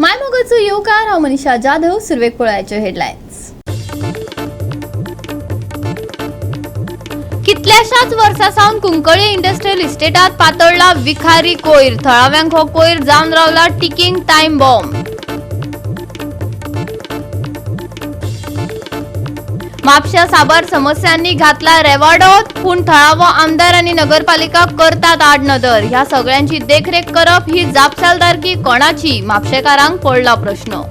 मायमोगाचो येवकार. हांव मनीषा जाधव. सुरवेक पळयाच्यो हेडलायन्स. कितल्याशाच वर्सां सावन कुंकळी इंडस्ट्रियल इस्टेटात पातळला विखारी कोयर. थळाव्यांक हो कोयर जावन रावला टिकिंग टायम बॉम्ब. म्हापशा साबार समस्यांनी घातला रेवाडो, पूण थळावो आमदार आनी नगरपालिका करतात आडनदर. ह्या सगळ्यांची देखरेख करप ही जापसालदारकी कोणाची, म्हापशेकारांक पडला प्रश्न.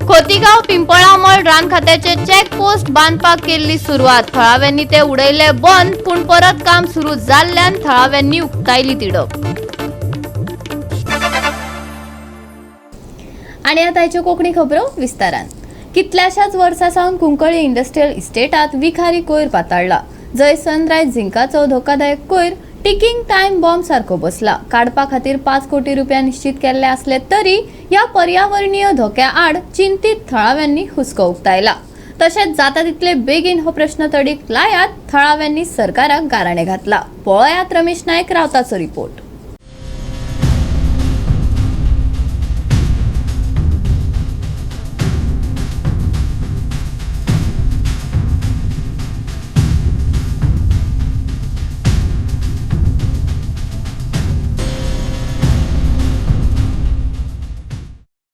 खोतीगांव पिंपळामळ रान खात्याचे चेक पोस्ट बांदपाक केल्ली सुरवात. थळाव्यांनी ते उडयले बंद, पूण परत काम सुरू जाल्ल्यान थळाव्यांनी उक्तायली तिडक. आणि आता ह्याच्यो कोंकणी खबरो विस्तारान. कितल्याशाच वर्सां सावन कुंकळी इंडस्ट्रियल इस्टेटात विखारी कोयर पाताळला, जंय सनरायज झिंकाचो धोकादायक कोयर टिकिंग टायम बॉम्ब सारको बसला. काडपा खातीर 5 कोटी रुपया निश्चित केल्ले आसले तरी ह्या पर्यावरणीय धोक्या आड चिंतीत थळाव्यांनी हुस्को उक्तायला. तशेंच जाता तितले बेगीन हो प्रश्न तडीक लायात, थळाव्यांनी सरकाराक गाराणें घातला. पळयात रमेश नायक रावताचो रिपोर्ट.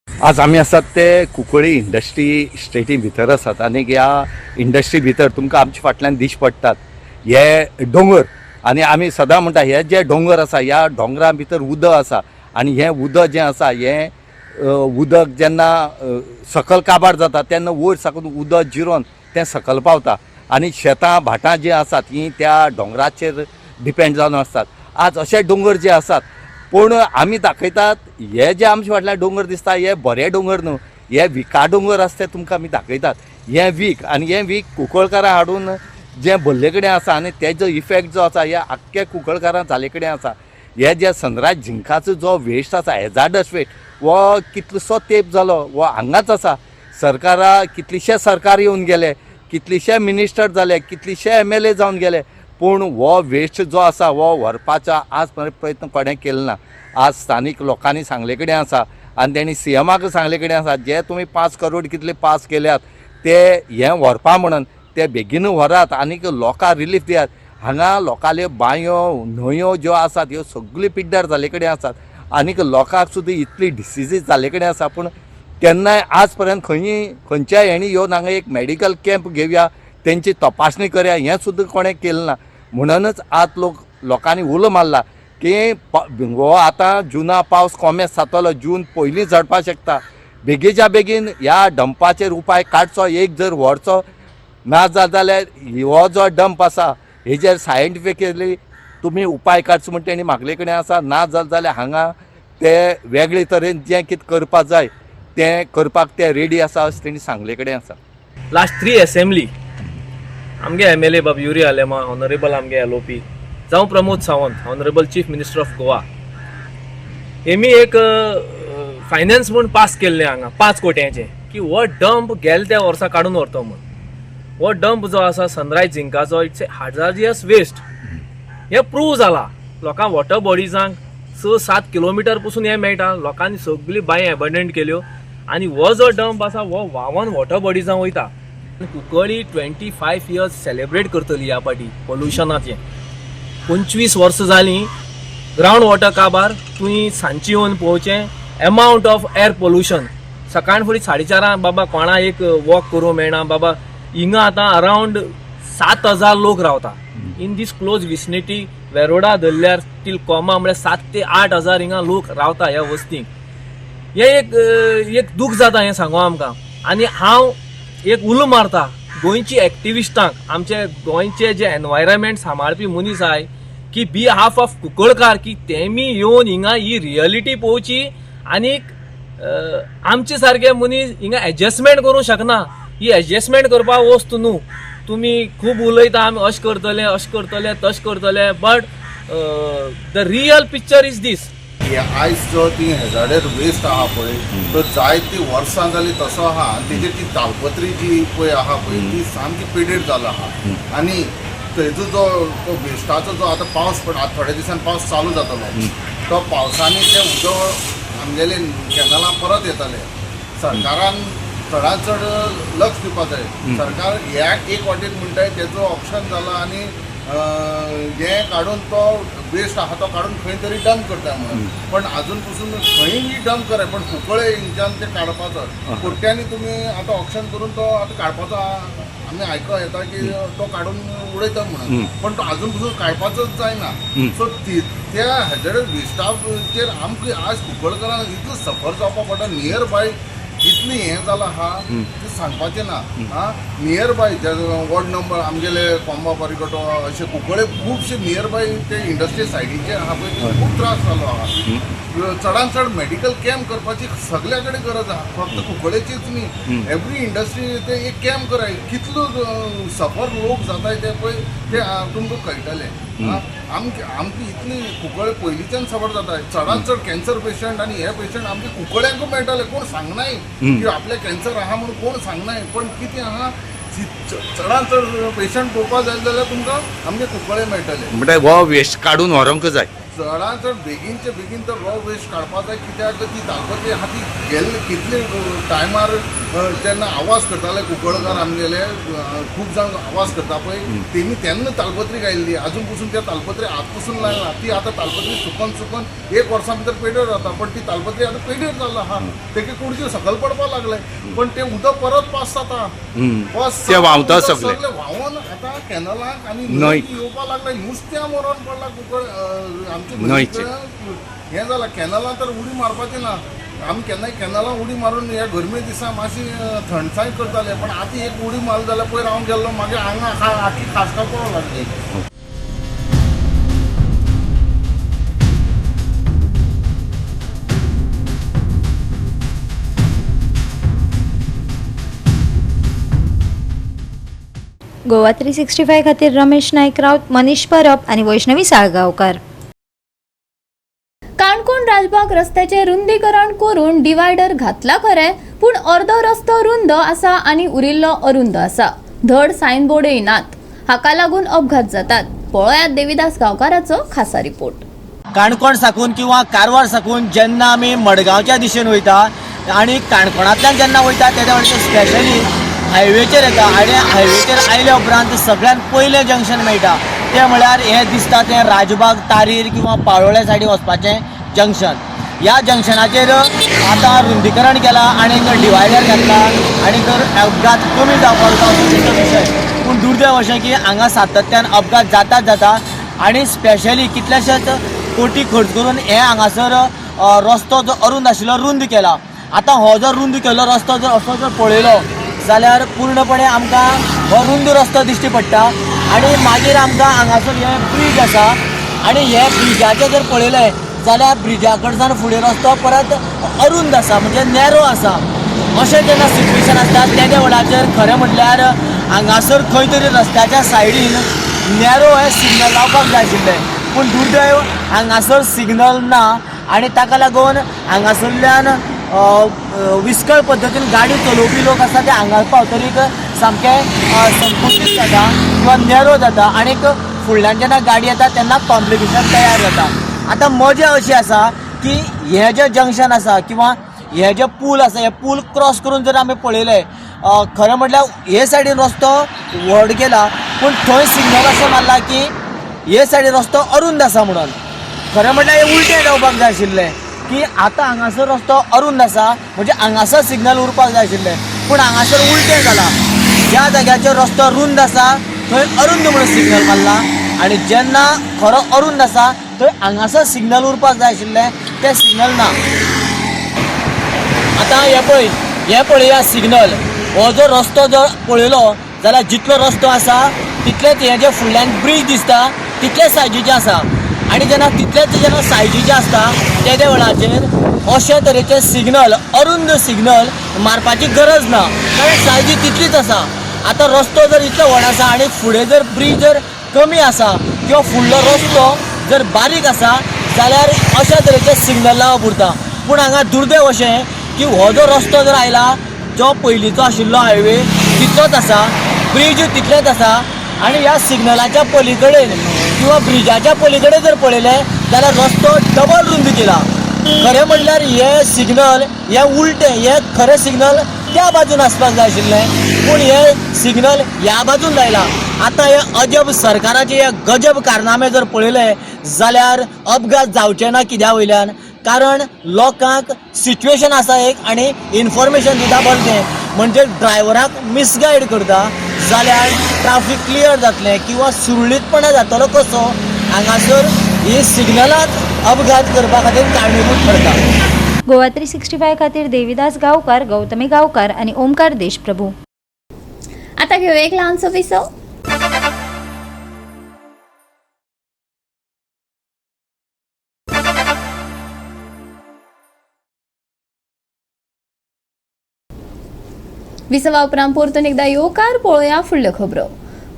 आज आमी आसात ते कुंकळी इंडस्ट्री इस्टेटी भितर आसात आनी ह्या इंडस्ट्री भितर तुमकां आमच्या फाटल्यान दिश्टी पडटात हे दोंगर. आनी आमी सदां म्हणटा, हे जे दोंगर आसा, ह्या दोंगरा भितर उदक आसा आनी हें उदक जें आसा, हें उदक जेन्ना सकल काबार जाता तेन्ना वयर साकून उदक जिरोन तें सकल पावता आनी शेतां भाटां जीं आसात तीं त्या दोंगराचेर डिपेंड जावन आसतात. आज अशे दोंगर जे आसात, पूण आमी दाखयतात, हे जे आमचे फाटल्यान दोंगर दिसता हे बरे दोंगर न्हू, हे विका दोंगर आसा ते तुमकां आमी दाखयतात. हें वीक आनी हें वीक कुंकळकारां हाडून जें भरले कडेन आसा आनी तेजो इफेक्ट जो आसा हे आख्खे कुंकळकारां जाले कडेन आसा. हे जे सनरायज झिंकाचो जो वेस्ट आसा, हेजार्डस वेस्ट, हो कितलोसो तेंप जालो हो हांगाच आसा. सरकारा कितलीशे सरकार येवन गेले, कितलीशे मिनिस्टर जाले, कितलीशे एमएलए जावन गेले, पूण हो वेस्ट जो आसा हो व्हरपाचो आज पर्यंत प्रयत्न कोणें केलो ना. आज स्थानीक लोकांनी सांगले कडेन आसा आनी तेणी सीएमाक सांगले कडेन आसा, जे तुमी 5 करोड कितले पास केल्यात ते हें व्हरपा म्हणून ते बेगीन व्हरात आनीक लोकांक रिलीफ दियात. हांगा लोकांल्यो बांयो, न्हंयो ज्यो आसात ह्यो सगल्यो पिड्ड्यार जाल्ले कडेन आसात आनीक लोकांक सुद्दां इतली डिसिजीस जाल्ले कडेन आसा, पूण केन्नाय आज पर्यंत खंयी खंयच्याय हेणी येवन हांगा एक मेडिकल कॅम्प घेवया, तेंची तपासणी करया, हें सुद्दां कोणें केलें ना. म्हणूनच आज लोकांनी उलो मारला की हो आतां जुना पावस कोमेस जातलो, जून पयलीं झडपाक शकता. बेगीच्या बेगीन ह्या डंपाचेर उपाय काडचो. एक जर व्हरचो ना जात जाल्यार हो जो डंप आसा हेजेर सायंटिफिकली तुमी उपाय काडचो म्हण तेणी मागले कडेन आसा. ना जालें जाल्यार हांगा ते वेगळे तरेन जें कितें करपाक जाय तें करपाक ते रेडी आसा अशें तेणी सांगले कडेन आसा. लास्ट थ्री असेंब्ली आमगे एमएलए बाब युरी आलेमा ऑनरेबल, आमगे एलओपी जावं Pramod Sawant, Honourable Chief Minister of Goa, हेमी एक फायनान्स म्हूण पास केल्लें हांगा 5 कोट्यांचें की हो डंप गेले त्या वर्सा काडून व्हरतो म्हूण. हो डंप जो आसा sunrise झिंकाचो, it's a hazardous waste हें प्रूव जाला. लोकांक वॉटर बॉडिजांक 6-7 किलोमिटर पसून हें मेळटा. लोकांनी सगळी बांय एबंडंट केल्यो आनी हो जो डंप आसा हो व्हांवन वॉटर बॉडिजां वयता. कुंकळी 25 इयर्स सेलिब्रेट करतली ह्या पाटी पोल्युशनाचें. 25 वर्सां जालीं ग्रावंड वॉटर काबार. तुवें सांजची येवन पळोवचें एमावंट ऑफ एअर पोल्युशन. सकाळ फुडें 4:30 बाबा कोणा एक वॉक करूंक मेळना बाबा. हिंगा आतां अरावंड 7000 लोक रावता इन दीस क्लोज विसिनिटी. वेरोडा धरल्यार टील कोमा म्हळ्यार 7 ते 8 हजार हिंगा लोक रावता ह्या वस्तींक. हें एक दूख जाता हें सांगो आमकां. आनी हांव एक उलो मारता गोंयची एक्टिविस्टांक, आमचे गोंयचे जे एनवायरमेंट सांबाळपी मनीस आहाय की बी हाफ ऑफ कुंकळकार की तेमी येवन हिंगा ही रियलिटी पळोवची. आनीक आमचे सारके मनीस हिंगा एडजस्टमेंट करूंक शकना. ही एडजस्टमेंट करपा वस्तू न्हू. तुमी खूब उलयता, आमी अशें करतले, अशें करतले, तशें करतले, but the real picture is this. हे आयज जो ती हेजार्डस वेस्ट आहा पळय, तो जायती वर्सां जाली तसो आहा आनी तेजेर ती तालपत्री जी पळय आहा पळय ती सामकी पिडेड जाला आहा आनी थंयचो जो तो वेस्टाचो जो आतां पावस पडटा, आतां थोड्या दिसान पावस चालू जातलो, तो पावसांनी ते उदक आमगेले कॅनलां परत येतले. सरकारान चडांत चड लक्ष दिवपा जाय. सरकार ह्या एक वाटेन म्हणटाय तेजो ऑप्शन जाला आनी हें काडून तो वेस्ट आहा तो काडून खंय तरी डंप करता म्हणून, पण आजून पसून खंय बी डंप कराय, पण कुंकळे हिंगच्यान ते काडपाचो कोट्यांनी तुमी आतां ऑप्शन करून तो आतां काडपाचो आमी आयको येता की तो काडून उडयता म्हणून, पण तो आजून पसून काडपाचोच जायना. सो त्या हेजेर वेस्टाचेर आमकां आज कुंकळकरांक इतलो सफर जावपा पडटा. नियर बाय इतली हें जालां आहा तें सांगपाचें ना. आं, नियर बाय जे वॉर्ड नंबर आमगेले कोंबा परिकटो अशे कुंकळे खुबशे नियर बाय ते इंडस्ट्री सायडीचे आहा पळय, ते खूब त्रास जालो आहा. चडान चड मेडिकल कॅम्प करपाची सगल्या कडेन गरज आहा, फक्त कुंकळेचीच न्ही, एवरी इंडस्ट्री ते एक कॅम्प कराय. कितलो सफर लोक जाताय ते पळय ते तुमकां कळटलें. आमकां आमकां इतली कुंकळे पयलींच्यान सफर जाता. चडान चड कॅन्सर पेशंट आनी हे पेशंट आमचे कुंकळ्यांकूय मेळटाले. कोण सांगनाय की आपल्या कॅन्सर आहा म्हणून, कोण सांगनाय, पण कितें आहा चडान चड पेशंट पळोवपाक जाय जाल्यार तुमकां आमगे कुंकळे मेळटले. म्हणटा हो वेस्ट काडून व्हरूंक जाय चडान चड बेगीनचे बेगीन तर हो वेस्ट काडपा जाय, कित्याक ती तालपत्री आहा ती गेल्ले कितले टायमार जेन्ना आवाज करताले कुंकळकार आमगेले खूब जाण आवाज करता पळय, तेमी तेन्ना तालपत्री घायल्ली. आजून पसून त्या तालपत्री आत पसून लायना. ती आतां तालपत्री सुकोन सुकोन एक वर्सां भितर पेड्योर जाता, पण ती तालपत्री आतां पेड्योर जाल्लो आहा. तेगे कुडच्यो सकयल पडपाक लागले, पण ते उदक परत पास जाता. पास ते व्हांवता सगळे. सगळे व्हांवून आतां कॅनलाक आनी न्हंयक. येवपाक लागले. नुस्त्या मरोन पडला कुंकळ आमचे न्हंयचे. हें जालां. कॅनलां तर उडी मारपाची ना. आमी केन्नाय कॅनलां उडी मारून ह्या गरमे दिसा मातशी थंडसाण करताले, पण आतां एक उडी मारली जाल्यार पयर हांव गेल्लो, मागीर आंगा आखी खासका पडोंक लागली. गोवा 365 खातीर रमेश नायक राऊत, मनीष परब आनी वैष्णवी साळगांवकार. काणकोण राजबाग रस्त्याचे रुंदीकरण करून डिवायडर घातला खरें, पूण अर्दो रस्तो रुंद आसा आनी उरिल्लो अरुंद आसा. धड सायनबोर्डय नात, हाका लागून अपघात जातात. पळयात देविदास गांवकाराचो खासा रिपोर्ट. काणकोण साकून किंवा कारवार साकून जेन्ना आमी मडगांवच्या दिशेन वयता आनी काणकोणांतल्यान जेन्ना वयता तेन्ना म्हणजे स्पेशली हायवेचेर येता आनी हायवेचेर आयल्या उपरांत सगळ्यात पयलें जंक्शन मेळटा तें म्हळ्यार हें दिसता तें राजबाग तारीर किंवा पाळोळ्या सायडीन वचपाचें जंक्शन. ह्या जंक्शनाचेर आतां रुंदीकरण केलां आनी डिवायडर घातला आनी जर अपघात कमी जावपाक जाय असो तेचो विशय, पूण दुर्दैव अशें की हांगा सातत्यान अपघात जातात जाता आनी स्पेशली कितल्याशेच कोटी खर्च करून हे हांगासर रस्तो जो अरुंद आशिल्लो रुंद केला. आतां हो जर रुंद केल्लो रस्तो जर असो जर पळयलो जाल्यार पूर्णपणे आमकां हो रुंद रस्तो दिश्टी पडटा आनी मागीर आमकां हांगासर हे ब्रीज आसा आनी हे ब्रिजाचें जर पळयलें जाल्यार ब्रिजा कडच्यान फुडें रस्तो परत अरुंद आसा, म्हणजे नॅरो आसा. अशें जेन्ना सिट्युएशन आसता तेद्या वेळाचेर खरें म्हटल्यार हांगासर खंय तरी रस्त्याच्या सायडीन नॅरो हे सिग्नल लावपाक जाय आशिल्लें, पूण दुर्दैव हांगासर सिग्नल ना आनी ताका लागून हांगासरल्यान विस्कळ पद्दतीन गाडी चलोवपी लोक आसा ते हांगा पावतरीक सामकें संकुचीत जाता किंवा नॅरो जाता आनीक फुडल्यान जेन्ना गाडी येता तेन्ना कॉम्प्लिकेशन तयार जाता. आतां मजा अशी आसा की हें जें जंक्शन आसा किंवा हे जे पूल आसा हे पूल क्रॉस करून जर आमी पळयलें खरें म्हटल्यार हे सायडीन रस्तो व्हड केला, पूण थंय सिग्नल अशें मारला की हे सायडीन रस्तो अरुंद आसा म्हणून. खरें म्हटल्यार हें उलटें जावपाक जाय आशिल्लें की आतां हांगासर रस्तो अरुंद आसा म्हणजे हांगासर सिग्नल उरपाक जाय आशिल्लें, पूण हांगासर उलटें जालां. ज्या जाग्याचेर रस्तो रुंद आसा थंय अरुंद म्हणून सिग्नल मारला आनी जेन्ना खरो अरुंद आसा थंय हांगासर सिग्नल उरपाक जाय आशिल्लें तें सिग्नल ना. आतां हें पळय, हें पळया सिग्नल, हो जो रस्तो जर पळयलो जाल्यार जितलो रस्तो आसा तितलेच हें जें फुडल्यान ब्रीज दिसता तितलेच सायजीचें आसा आनी जेन्ना तितलेच जेन्ना सायजीचें आसता तेद्या वेळाचेर अशे तरेचे सिग्नल अरुंद सिग्नल मारपाची गरज ना, कारण सायजी तितलीच आसा. आतां रस्तो जर इतलो व्हड आसा आनी फुडें जर ब्रीज जर कमी आसा किंवा फुडलो रस्तो जर बारीक आसा जाल्यार अशा तरेचे सिग्नल लावप उरता. पूण हांगा दुर्दैव अशें की हो जो रस्तो जर आयला जो पयलींचो आशिल्लो हायवे तितलोच आसा, ब्रीज तितलेच आसा आनी ह्या सिग्नलाच्या पलीकडेन किंवा ब्रिजाच्या पलीकडेन जर पळयलें जाल्यार रस्तो डबल रुंद केला. खरें म्हणल्यार हे सिग्नल हे उलटें, हे खरें सिग्नल त्या बाजून आसपाक जाय आशिल्लें, पूण हे सिग्नल ह्या बाजून लायला. आतां हे अजब सरकाराचे हे गजब कारनामे जर पळयले जाल्यार अपघात जावचे ना कित्या वयल्यान, कारण लोकांक सिच्युएशन आसा एक आनी इन्फॉर्मेशन दिता भलतें, म्हणजे ड्रायव्हराक मिसगायड करता जाल्यार ट्राफीक क्लियर जातलें किंवा सुरळीतपणा जातलो कसो. हांगासर ही सिग्नलांच अपघात करपा खातीर कारणीभूत ठरता. गोवा 365 खातीर देविदास गांवकार, गौतमी गांवकार आनी ओमकार देशप्रभू. आता घेऊया एक लहानसो विसव. विसवा उपरांत परतून एकदा येवकार पळोवया फुडल्यो खबरो.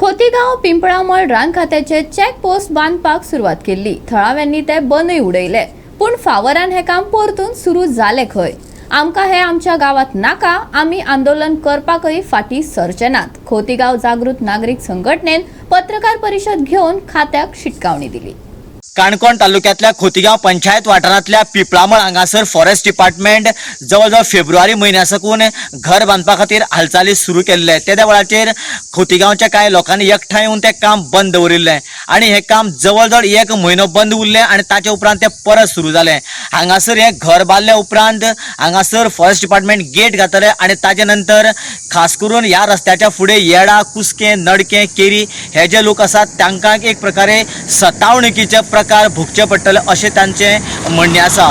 खोतीगांव पिंपळामळ रान खात्याचे चेक पोस्ट बांदपाक सुरवात केल्ली. थळाव्यांनी ते बंदय उडयले, पूण फावरान हें काम परतून सुरू जालें खंय. आमकां हें आमच्या गांवांत नाका, आमी आंदोलन करपाकय फाटीं सरचे नात. खोतीगांव जागृत नागरीक संघटनेन पत्रकार परिशद घेवन खात्याक शिटकावणी दिली. काणकोण तालुक्यांतल्या खोतीगांव पंचायत वाठारांतल्या पिपळामळ हांगासर फॉरेस्ट डिपार्टमेंट जवळ जवळ फेब्रुवारी म्हयन्या साकून घर बांदपा खातीर हालचाली सुरू केल्ले. तेद्या वेळाचेर खोतीगांवच्या कांय लोकांनी एकठांय येवन तें काम बंद दवरिल्लें आनी हें काम जवळ जवळ एक म्हयनो बंद उरलें आनी ताचे उपरांत तें परत सुरू जालें. हांगासर हें घर बांदल्या उपरांत हांगासर फॉरेस्ट डिपार्टमेंट गेट घातले आनी ताजे नंतर खास करून ह्या रस्त्याच्या फुडें येडा, कुस्कें, नडकें, केरी हे जे लोक आसात तांकां एक प्रकारे सतावणुकीचे प्रकार भोगचे पडटले अशें तांचें म्हणणें आसा.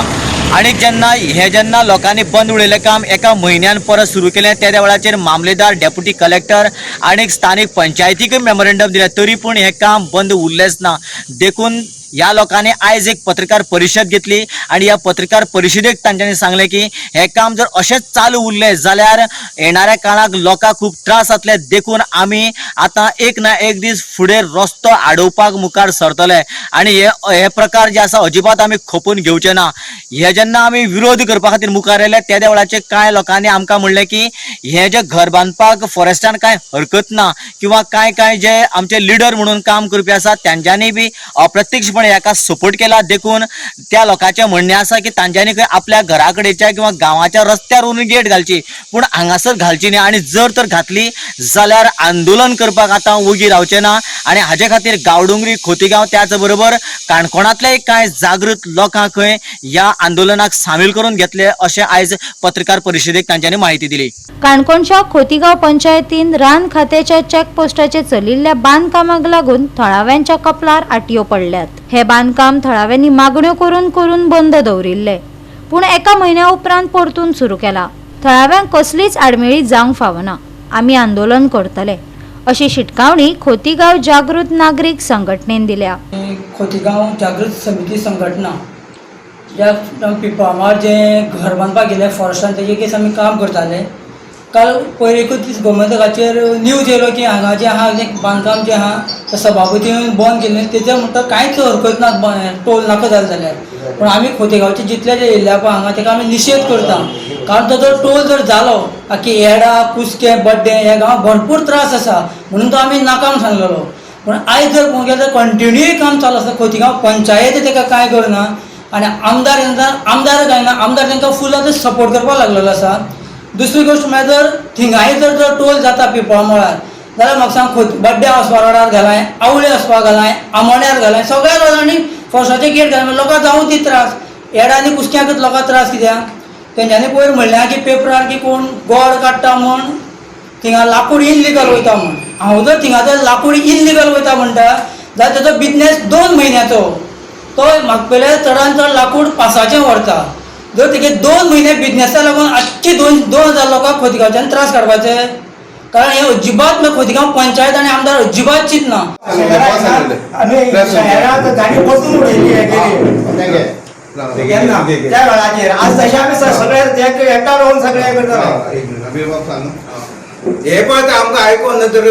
आनी जेन्ना हे जेन्ना लोकांनी बंद उडयलें काम एका म्हयन्यान परत सुरू केलें तेद्या वेळाचेर मामलेदार, डेप्युटी कलेक्टर आनी स्थानीक पंचायतीकय मेमोरेंडम दिलें, तरी पूण हें काम बंद उरलेंच ना. देखून ह्या लोकांनी आयज एक पत्रकार परिशद घेतली आनी ह्या पत्रकार परिशदेक तांच्यांनी सांगलें की हें काम जर अशेंच चालू उरलें जाल्यार येणाऱ्या काळाक लोकांक खूब त्रास जातले, देखून आमी आतां एक ना एक दीस फुडें रस्तो आडोवपाक मुखार सरतले आनी हे प्रकार जे आसा अजिबात आमी खपून घेवचे ना. हे जेन्ना आमी विरोध करपा खातीर मुखार आयले तेद्या वेळाचेर कांय लोकांनी आमकां म्हणलें की हें जें घर बांदपाक फॉरेस्टान कांय हरकत ना किंवा कांय कांय जे आमचे लिडर म्हणून काम करपी आसात तांच्यांनी बी अप्रत्यक्षपणे हेका सपोर्ट केला. देखून त्या लोकांचें म्हणणें आसा की तांच्यांनी खंय आपल्या घरा कडेच्या किंवा गांवाच्या रस्त्यार वचून गेट घालची, पूण हांगासर घालची न्ही आनी जर तर घातली जाल्यार आंदोलन करपाक आतां वोगी रावचें ना. आनी हाजे खातीर गांवडोंगरी, खोतीगांव त्याच बरोबर काणकोणांतले कांय जागृत लोकांक खंय ह्या आंदोलनाक सामील करून घेतले अशें आयज पत्रकार परिशदेक तांच्यांनी म्हायती दिली. काणकोणच्या खोतीगांव पंचायतीन रान खात्याच्या चेकपोस्टाचे चलिल्ल्या बांदकामाक लागून थळाव्यांच्या कपलार आटयो पडल्यात. हे बांदकाम थळाव्यांनी मागण्यो करून करून बंद दवरिल्ले, पूण एका म्हयन्या उपरांत परतून सुरू केला. थळाव्यांक कसलीच आडमेळी जावंक फावना, आमी आंदोलन करतले अशी शिटकावणी खोतीगांव जागृत नागरीक संघटनेन दिल्या. खोतीगांव जागृत समिती संघटना ज्या पिंपळामळ जें घर बांदपाक गेले फॉरेस्टान तेजे केस आमी काम करताले. काल पयर एकूच दीस गोमंतकाचेर न्यूज येयलो की हांगा जें आहा जें बांदकाम जें आहा तें सभापतीन बंद केल्लें, तेजें म्हणटा कांयच हरकत ना, टोल नाका जालें जाल्यार. पूण आमी खोतीगांवचे जितले जे येयल्ले पळय हांगा तेका आमी निशेध करता, कारण तो जर टोल जर जालो आखी येडा, कुस्कें, बड्डें ह्या गांवांत भरपूर त्रास आसा म्हणून तो आमी नाका म्हूण सांगलेलो. पूण आयज जर पळोवंक गेल्यार कंटिन्यू काम चालू आसा. खोतीगांव पंचायत तेका कांय करना आनी आमदार आमदार कांय ना, आमदार तांकां फूल आतां सपोर्ट करपाक लागलेलो आसा. दुसरी गोश्ट म्हळ्यार जर थिंगाय जर जर टोल जाता पिंपळामळार जाल्यार म्हाका सांग बड्ड्या वचपा रोडार घालाय, आवळे वचपाक घालाय, आमोण्यार घालाय, सगळ्या रोडार आनी फॉरेस्टाचे गेट घालाय, लोकांक जावं ती त्रास. येडा आनी कुस्क्यांकूच लोकांक त्रास कित्याक तेंच्यांनी पयर म्हणलें की पेपरार की कोण गोड काडटा म्हूण थिंगा लाकूड इल्लिगल वयता म्हूण. हांव जर थिंगा जर लाकूड इल्लिगल वयता म्हणटा जाल्यार तेजो बिजनेस 2 म्हयन्याचो, तो म्हाका पयल्यार चडान चड लाकूड पासाचें व्हरता. जर तेगे 2 म्हयने बिजनेसा लागून आजचे 2000 लोकांक खोतीगांवच्यान त्रास काडपाचे, कारण हे अजिबात खोतीगांव पंचायत आनी आमदार अजिबात चिंतना. शहरांत गाडी बसून उडयली त्या वेळाचेर आज तशें आमी सगळे एकटा रावन सगळे करताले. हे पळय आमकां आयकोन तर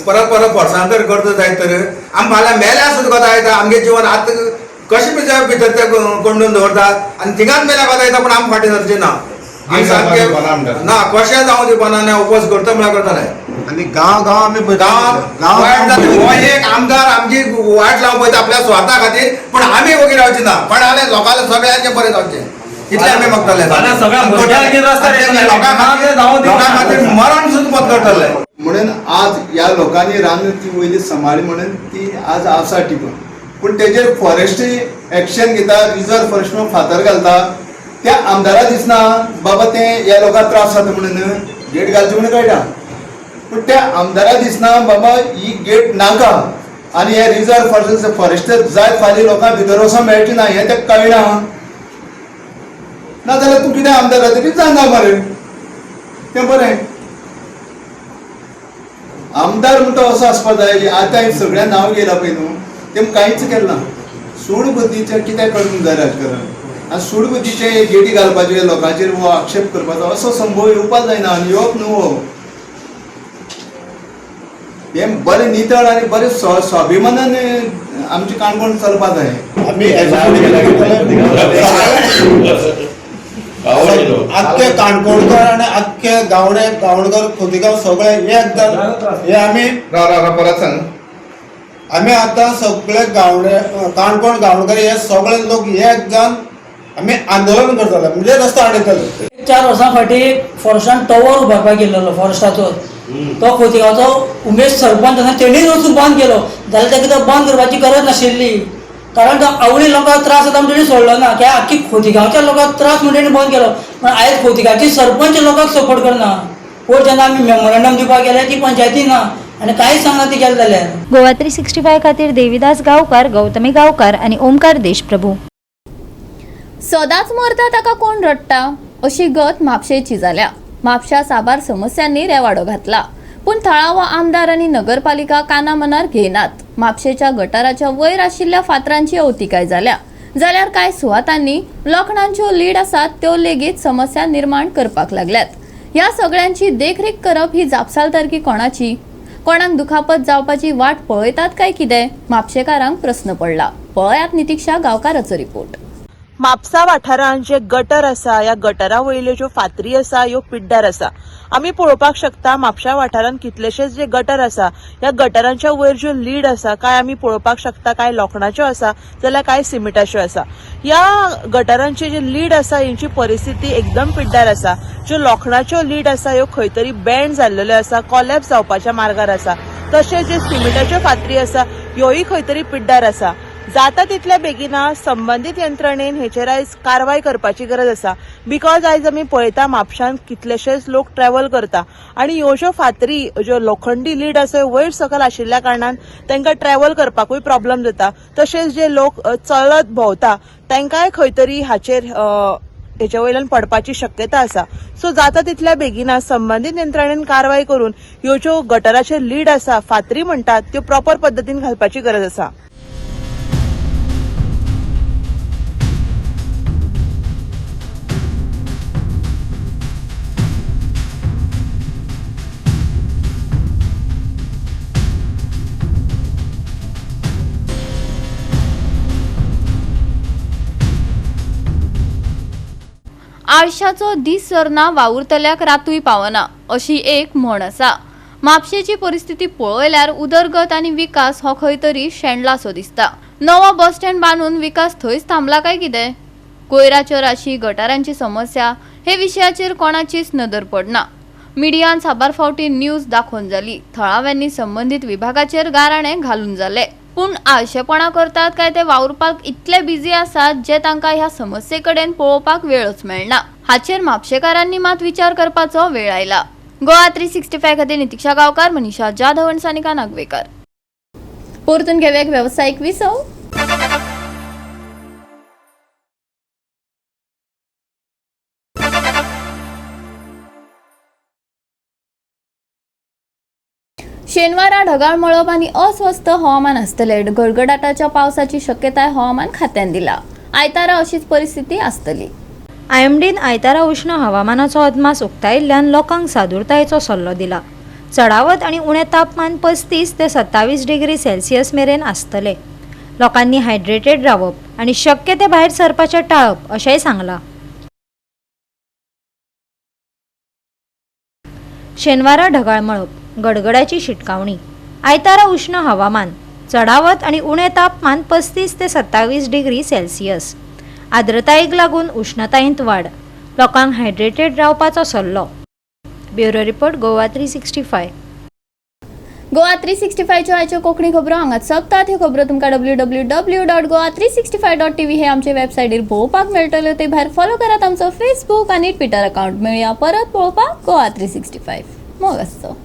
परत परत वर्सां तर करता जायत तर आमी फाल्यां मेल्या सुद्दां कोता येता. आमगे जिवन आतां कशें बी भितर ते कोंडून दवरतात आनी थिंगाच मेल्या कोता येता, पूण आमी फाटीं सरचे ना. आमी सामके ना कशें जावं दिवपाना ना, उपवास करता म्हळ्यार करतले. आनी गांव गांव आमी गांव वायट जाता. हो एक आमदार आमची वाट लावंक पळयता आपल्या स्वार्था खातीर, पण आमी वगैरे रावचे ना, पण आले लोकांना सगळ्यांचे बरें जावचें इतलें आमी मागतले. लोकां खातीर, लोकां खातीर मरण सुद्दां पत्करतले. म्हणून आज ह्या लोकांनी रान ती वयली सांबाळ्ळी म्हणून ती आज आसा टिकून. पूण तेजेर फॉरेस्टरी एक्शन घेता, रिजर्व फॉरेस्ट फातर घालता. त्या आमदारा दिसना बाबा तें ह्या लोकांक त्रास जाता म्हणून गेट घालची म्हणून कळटा, पूण त्या आमदारा दिसना बाबा ही गेट नाका आनी हे रिजर्व फॉरेस्ट फॉरेस्टर जायत फाल्यां लोकांक भितर वचोंक मेळचें ना हें तें कळना. ना जाल्यार तूं कितें आमदार तरी जायना मरे, तें बरें. आमदार म्हणटा असो आसपा जाय. आतां सगळ्या नांव घेयला पळय न्हू, तें कांयच केलें ना. सूड बुद्दीचें कितें करूंक जाय राजकारण आनी सूड बुद्दीचे गेटी घालपाचे लोकांचेर हो आक्षेप करपाचो असो संभव येवपाक जायना आनी येवप न्हू हो. हें बरें नितळ आनी बरें स्वाभिमानान आमचें काणकोण चलपा जाय. आमी आख्खे काणकोणकर आनी आख्खे गावडे गावणकर खोतिगांव सगळे एकदम हे आमी परत सांग. आमी आतां सगळे गावडे काणकोण गावणकर हे सगळे लोक एक जावन आमी आंदोलन करतले, म्हणजे रस्तो आडयतले. 4 वर्सां फाटीं फॉरेस्टान टॉवर उबारपाक गेल्लो फॉरेस्टाचो, तो खोतिगांवचो उमेश सरपंच आसा तेणीच वचून बंद केलो. जाल्यार ताका तो बंद करपाची गरज नाशिल्ली, कारण तो आवडी लोकांक त्रास जाता म्हणून तेणी सोडलो ना. कित्याक आख्खी खोतिगांवच्या लोकांक त्रास म्हणून तेणी बंद केलो. पण आयज खोतिगांवची सरपंच लोकांक सपोर्ट करना. पयर जेन्ना आमी मेमोरेंडम दिवपाक गेले ती पंचायती ना आनी कांयच सांगना ती केलें जाल्यार. गोवा 365 खातीर देविदास गांवकार, गौतमी गांवकार आनी ओमकार देशप्रभू. सदांच मरता ताका कोण रडटा अशी गत म्हापशेची जाल्या. म्हापशा साबार समस्यांनी रेवाडो घातला, पूण थळावो आमदार आनी नगरपालिका काना मनार घेयनात. म्हापशेच्या गटाराच्या वयर आशिल्ल्या फातरांची अवतिकाय जाल्या, जाल्यार कांय सुवातांनी लोखणांच्यो लीड आसात त्यो लेगीत समस्या निर्माण करपाक लागल्यात. ह्या सगळ्यांची देखरेख करप ही जापसालदारकी कोणाची? कोणाक दुखापत जावपाची वाट पळयतात काय कितें? म्हापशेकारांक प्रस्न पडला. पळयात नितिक्षा गांवकाराचो रिपोर्ट. म्हापसा वाठारांत जे गटर आसा, ह्या गटरा वयल्यो ज्यो फातरी आसा ह्यो पिड्ड्यार आसा. आमी पळोवपाक शकता म्हापशा वाठारांत कितलेशेच जे गटर आसा, ह्या गटरांच्या वयर ज्यो लीड आसा, काय आमी पळोवपाक शकता काय लोखणाच्यो आसा जाल्यार काय सिमिटाच्यो आसा. ह्या गटरांची जी लीड आसा हेंची परिस्थिती एकदम पिड्ड्यार आसा. ज्यो लोखणाच्यो लीड आसा ह्यो खंय तरी बँड जाल्लेल्यो आसा, कॉलॅप्स जावपाच्या मार्गार आसा. तशेंच ज्यो सिमिटाच्यो फातरी आसा ह्योय खंय तरी पिड्ड्यार आसा. जाता तितल्या बेगिना संबंदीत यंत्रणेन हेचेर आयज कारवाय करपाची गरज आसा. Because आयज आमी पळयता म्हापशांत कितलेशेच लोक ट्रॅव्हल करता आनी ह्यो ज्यो फातरी ज्यो लोखंडी लीड आसा वयर सकयल आशिल्ल्या कारणान तांकां ट्रॅव्हल करपाकूय प्रॉब्लम जाता. तशेंच जे लोक चलत भोंवता तांकांय खंय तरी हाचेर हेच्या वयल्यान पडपाची शक्यता आसा. सो जाता तितल्या बेगिना संबंदीत यंत्रणेन कारवाय करून ह्यो ज्यो गटराचेर लीड आसा, फातरी म्हणटात, त्यो प्रॉपर पद्दतीन घालपाची गरज आसा. आळशाचो दीस सरना वावुरतल्याक रातूय पावना अशी एक म्हण आसा. म्हापशेची परिस्थिती पळयल्यार उदरगत आनी विकास हो खंय तरी शेणलासो दिसता. नवो बस स्टँड बांदून विकास थंयच थांबला काय कितें? कोयराच्यो राशी, गटारांची समस्या हे विशयाचेर कोणाचीच नदर पडना. मिडियान साबार फावटी न्यूज दाखोवन जाली, थळाव्यांनी संबंदीत विभागाचेर गाराणें घालून जालें, पूण आळशेपणां करतात काय ते वावुरपाक इतले बिजी आसात जे तांकां ह्या समस्ये कडेन पळोवपाक वेळच मेळना. हाचेर म्हापशेकारांनी मात विचार करपाचो वेळ आयला. गोवा 365 खातीर नितिक्षा गांवकार, मनीषा जाधव आनी सानिका नागवेकर. परतून घेवया एक वेवसायीक विसव. शेनवारा ढगाळ मळब आनी अस्वस्थ हवामान आसतलें. गडगडाटाच्या पावसाची शक्यताय हवामान खात्यान दिला. आयतारा अशीच परिस्थिती आसतली. आयएमडीन आयतारा उश्ण हवामानाचो अदमास उक्तायिल्ल्यान लोकांक सादुरतायेचो सल्लो दिला. चडावत आनी उणें तापमान 35 ते 27 डिग्री सेल्सियस मेरेन आसतले. लोकांनी हायड्रेटेड रावप आनी शक्य ते भायर सरपाचें टाळप अशेंय सांगलां. शेनवारा ढगाळ मळब, गडगडाची शिटकावणी. आयतारा उष्ण हवामान, चडावत आनी उणें तापमान 35 ते 27 डिग्री सेल्सियस. आर्द्रतायेक लागून उष्णतायेंत वाड. लोकांक हायड्रेटेड रावपाचो सल्लो. Bureau report, Goa 365. Goa 365च्यो आयच्यो कोंकणी खबरो हांगाच सोंपतात. ह्यो खबरो तुमकां www.goa365.tv हे आमचे वेबसायटीर पळोवपाक मेळटल्यो. ते भायर फॉलो करात आमचो फेसबूक आनी ट्विटर अकाउंट. मेळया परत पळोवपाक गोवा 365. मोग आसचो.